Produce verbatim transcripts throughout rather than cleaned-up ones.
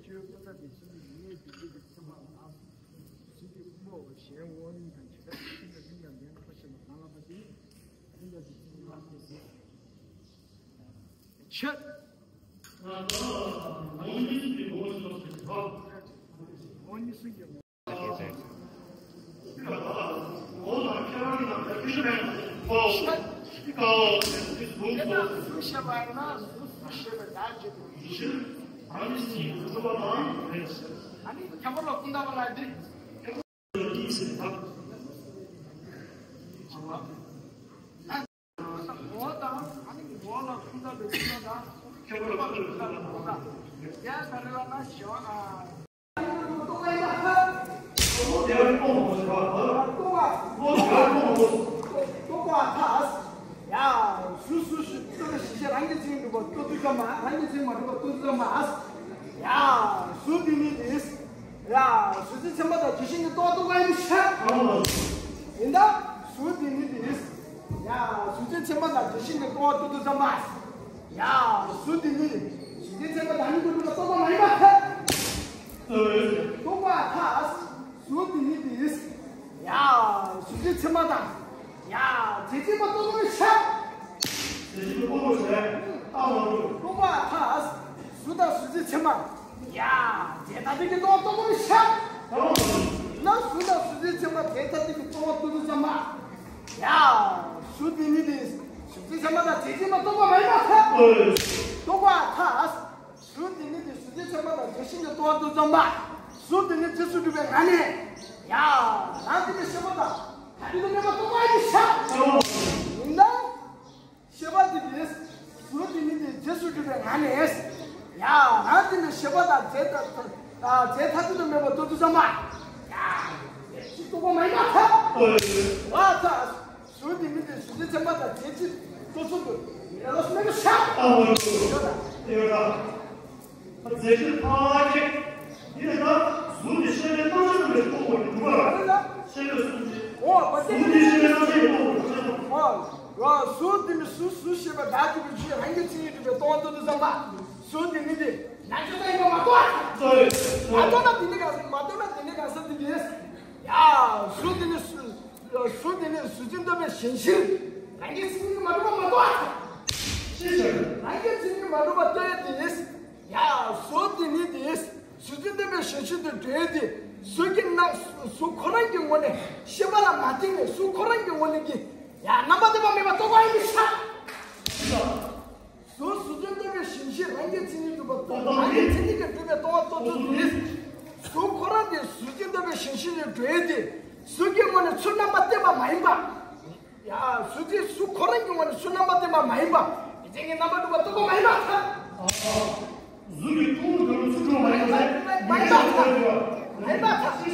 ཆོས་པོ་ཏ་དེ་ཚོ་ནི་ཡིན་ངེས་དེ་ཚོ་གི་ཚེ་དཔག་ལ། སྲིད་པའི་ཕུང་པོ་གཞན་དབང་རྣོན་དང་བྱེ་བྲག་ཤིན་ཏུ་རིང་ལ་མེད་པ་ཞེས་པ་གང་ལ་བ་དེ། རིང་ལ་དེ་ཚོ་ལ་དེ་ཚོ། ཆད། འོ་ཉི་སུ་ཡོད། ཡ། གཟུགས་འདི་ནི་དེ། ཡ། གཟུགས་ཅན་ཚད་མ་དང་རྗེས་ཤུལ་གྱི་རྟོག་པ་རྟོགས་པ་ཡིན་ཤག་ཡིན་ད། གཟུགས་འདི་ནི་དེ། ཡ། གཟུགས་ཅན་ཚད་མ་དང་རྗེས་ཤུལ་གྱི་རྟོག་པ་རྟོགས་དུས་ཙམ་པ། ཡ། གཟུགས་འདི་ནི། གཟུགས་ཅན་ཚད་མ་དང་ནི་ཀུན་རྟོག་པ་རྟོགས་པ་མ་ཡིན་པ་ཐལ། རྟོགས་པ་ཐལ། གཟུགས་འདི་ནི་དེ། ཡ། གཟུགས་ཅན་ཚད་མ་དང་། ཡ། རྗེས་ཤུལ་མ་རྟོགས་པ་ཡིན་ཤག་རྗེས་ཤུལ་མ་རྟོགས་པ་ཡིན་ཤག་རྟོགས་པ་ཐལ། གཟུགས་དང་གཟུགས་ཅན་ཚད་མ། ཡ། རྫས་ཐ་དད་ཀྱི་རྟོག་པ་རྟོགས་པ་ཡིན་ཤག་ན་གཟུགས་དང་གཟུགས་ཅན་ཚད་མ་རྫས་ཐ་དད་ཀྱི་རྟོག་པ་རྟོགས་དུས་ཙམ་པ། ཡ། གཟུགས་འདི་ནི་དེ། གཟུགས་ཅན་ཚད་མ་དང་རྫས་ཅན་མ་རྟོགས་པ་མ་ཡིན་པ་ཐལ། རྟོགས་པ་ཐལ། གཟུགས་འདི་ནི་དེ། གཟུགས་ཅན་ཚད་མ་དང་རྫས་ཤུལ་གྱི་རྟོག་པ་རྟོགས་ཙམ་པ། གཟུགས་འདི་ནི་རྫས་སུ་གྲུབ་པའི་ངང་ནས། ཡ། རང་འདི་ནི་ཤེས་པ་དང་ཐ་དད་དུ་མེད་པ་རྟོགས་པ་ཡིན་ཤག་ཡིན་ད། ཤེས་པ་དེ་གིས་གཟུགས་དེ་ནི་དེ་རྫས་སུ་གྲུབ་པའི་ངང་ནས། ཡ། རང་དེ་ནི་ཤེས་པ་དང་རྫས་དང་། རྫས་ཐ་དད་དུ་མེད་པ་རྟོགས་དུས་ཙམ་པ། ཡ། རྫས་ཅན་རྟོགས་པ་མ་ཡིན་པ་ཐལ། ཨོ། ཐལ། གཟུགས་དེ་ནི་དེ་གཟུགས་ཅན་ཚད་མ་དང་རྫས་ཅན་རྟོགས་ཚུལ་དུ་ཡིན་ལ་སོགས་མེད་པའི་ཤ། ཨ་ཨོ། ཡོད་ད། ཡོད་ད། རྫས་ཅན་ཐ་ཁེ། འདི་ལ་ད་གཟུགས་དེ་ཤེས་པའི་རྣམ་གཞག་རྣམ་པའི་རྟོག་པ་ཡིན་འདུག་པ། ཤེས་པའི་གཟུགས་ཅན། ཨོ། གཟུགས་དེ་ཤེས་པའི་རྣམ་གཞག་རྟོག་པ་ཡིན་འདུག་པ། ཨོ། གཟུགས་དེ་ནི་གཟུགས་གཟུགས་ཞེས་པ་བདག་གི་བུ་ཆུའི་རང་གི་མཚན་ཉིད་གྲུབ་པའི་རྟོག་པ་རྟོགས་དུས་ཙམ་པ། གཟུགས་དེ་ནི་དེ་རྣམ་གཞག་ཡིན་པ་མ་གཏོགས། མ་གཏོགས་ན་དེ་ནི་གང་ཟག་མ་གཏོགས་ན་དེ་ནི་གང་ཟག་དེ་ཡིན། ཡ། གཟུགས་དེ་ནི་གཟུགས་དེ་ནི་གཟུགས་ཅན་རྟོགས་པའི་གཞན་གཞིར་རང་གི་མཚན་ཉིད་མ་གྲུབ་པ་མ་གཏོགས། ཅི་ཕྱིར། རང་གི་མཚན་ཉིད་མ་གྲུབ་པ་ལྟོས་ཏེ། ཡ། གཟུགས་དེ་ནི་དེ་གཟུགས་ཅན་རྟོགས་པའི་གཞན་གཞིར་དུ་འགྲོ་ཡས་དེ། གཟུགས་ཀྱི་རྣམ་གཟུགས་ཁོ་རང་གི་ངོས་ནས་ཤེས་པ་ལ་མ་བརྟེན་ནས་གཟུགས་ཁོ་རང་གི་ངོས་ནས་ཀྱི། ཡ། རྣམ་པར་ལྟ་བ་མེད་པ་རྟོགས་པ་ཡིན་པའི་ཕྱིར། གཟུགས་གཟུགས་ཅན་རྟོགས་པའི་གཞན་གཞིར་རང་གི་མཚན་ཉིད་གྲུབ་པ་རྟོགས། རང་གི་མཚན་ཉིད་ཀྱིས་གྲུབ་པའི་རྟོག་པ་རྟོགས་ཚུལ་དེ། གཟུགས་ཁོ་རང་དེ་གཟུགས་ཅན་རྟོགས་པའི་གཞན་གཞིར་འགྲོ་ཡས་དེ། གཟུགས་ཀྱི་ངོས་ནས་ཚུར་རྣམ་པར་བསྟན་པ་མ་ཡིན་པ། ཡ། གཟུགས་དེ་གཟུགས་ཁོ་རང་གི་ངོས་ནས་ཚུར་རྣམ་པར་བསྟན་པ་མ་ཡིན་པ། མི་ཚེ་གི་རྣམ་པར་གྲུབ་པ་རྟོགས་པ་མ་ཡིན་པ་ཐལ། གཟུགས་ཀྱི་ཐུགས་ཀྱི་ཚུལ་ཁྲིམས་མ་ཡིན་པ། མ་ཡིན་པ་ཐལ། མ་ཡིན་པ་ཐལ།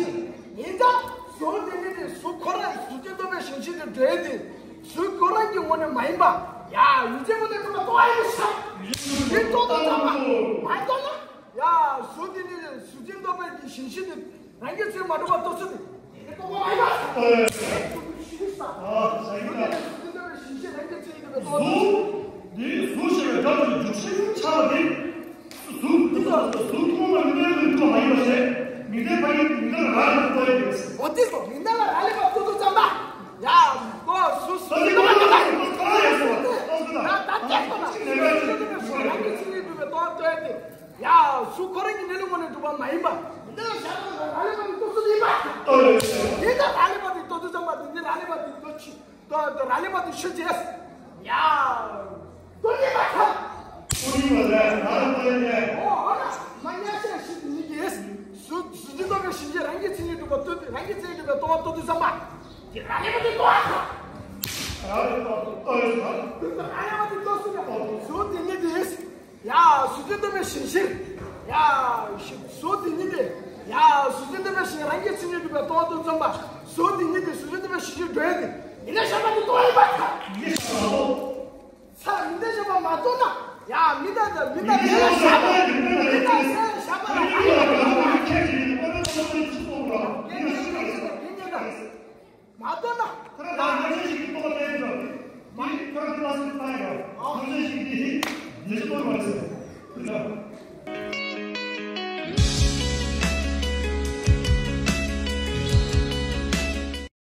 ཡིན་ཙང་གཟུགས་དེ་ནི་དེ་གཟུགས་ཁོ་རང་གཟུགས་ཅན་རྟོགས་པའི་གཞན་གཞིར་དུ་འགྲོ་ཡས་དེ། གཟུགས་ཁོ་རང་གི་ངོས་ནས་མ་ཡིན་པ། ཡ། ཡུལ་ཅན་ངོས་ནས་གྲུབ་པ་རྟོགས་པ་ཡིན་པའི་ཕྱིར། དེ་རྟོགས་དུས་ཙམ་པ། མ་རྟོགས་ན། ཡ། གཟུགས་དེ་ནི་གཟུགས་ཅན་རྟོགས་པའི་གཞན་གཞིར་དུ། རང་གི་མཚན་མ་གྲུབ་པ་རྟོགས་ཚུལ་དེ། དེ་ནི་རྟོགས་པ་མ་ཡིན་པ། ཨེ། གཟུགས་དེ་ནི་གཟུགས་ཅན་རྟོགས་པའི་གཞན་གཞིར་རང་གི་མཚན་ཉིད་གྲུབ་པའི་རྟོག་པ་རྟོགས་ཚུལ། འདི་གཟུགས་ཞེས་པའི་སྒྲ་དེ་འཇུག་ཤེས་ཆགས་པ་དེ། གཟུགས་འདི་ཚོ་གཟུགས་མཐོང་ལ་མི་ལྟའི་ལུས་འགྲོ་མ་ཡིན་པ་ཞེས་མི་ལྟའི་ཕ་གིའི་མི་ལྟ་ལ་རག་ལས་པ་རྟོགས་ཡོད། འོ་དེ་ཚོ་མི་ལྟ་ལ་རག་ལས་པ་རྟོགས་དུས་ཙམ་པ། ཡ། ཨོ་གཟུགས་གཟུགས་ད་ལྟ་ཡ་སོ་ད་ལྟ་ཡ་སོ་ད་ལྟ་ཡ་སོ་ད་ལྟ་ཡ་སོ་ད་ལྟ་ཡ་སོ་ད་ལྟ་ཡ་སོ་ད་ལྟ་ཡ་སོ། ཡ། གཟུགས་ཁོ་རང་གི་གནས་ལུགས་ངོས་ནས་གྲུབ་པ་མ་ཡིན་པ། འདི་ལ་བཞག་པ་ན་རག་ལས་པ་དེ་རྟོགས་ཚུལ་ཡིན་པ། འདི་ལྟར་རག་ལས་པ་དེ་རྟོགས་དུས་ཙམ་པ་དེ་འདི་རག་ལས་པ་དེ་རྟོགས་ཆོས་རྟོགས་རག་ལས་པ་དེ་ཆོས་ཅན། ཡ། རྟོགས་ཡིན་པ་ཐལ། རྟོགས་ཡིན་པ་ལས་རག་ལས་པ་ལས། ཨོ་ཨ་ན་མ་ཉག་ཤ་ཤི་དེ་ཉིད་ཀྱིས་གཟུགས་གཟུགས་ཅན་རྟོགས་པའི་གཞན་གཞིར་རང་གི་མཚན་ཉིད་གྲུབ་པ་རྟོགས་རང་གི་མཚན་ཉིད་གྲུབ་པའི་རྟོག་པ་རྟོགས་དུས་ཙམ་པ། དེ་རག་ལས་པ་དེ་རྟོགས་ཐལ། རག་ལས་པ་དེ་རྟོགས་ཡིན་ཐལ། རག་ལས་པ་དེ་རྟོགས་ཚུལ་ཡང་གཟུགས་དེ་ཉིད་ཀྱིས། ཡ། གཟུགས་ཅན་རྟོགས་པའི་གཞན་གཞིར། ཡ། གཟུགས་དེ་ཉིད་དེ། ཡ། གཟུགས་ཅན་རྟོགས་པའི་གཞན་རང་གི་མཚན་ཉིད་གྲུབ་པའི་རྟོག་པ་རྟོགས་ཙམ་པ། གཟུགས་དེ་ཉིད་དེ་གཟུགས་ཅན་རྟོགས་པའི་གཞན་གཞིར་འགྲོ་ཡས་དེ། མི་ལྟ་བཞག་པ་དེ་རྟོགས་ཡིན་པ་ཐལ། མི་ལྟ་བཞག་པ་དེ་རྟོགས་ཡིན་པ་ཐལ། ཚ་མི་ལྟ་བཞག་པ་མ་རྟོགས་ན། ཡ། མི་ལྟ་དང་མི་ལྟ་མི་ལྟ་བཞག་པ་མི་ལྟ་བཞག་པ་ལ། མ་རྟོགས་ན། ཁོ་རང་ད་ང་ཚོ་ཞིག་གི་རྟོག་པ་བསྟན་འགྲོ། མ། ཁོ་རང་དེ་ལ་སུ་བཏང་ཡོད། ང་ཚོ་ཞིག་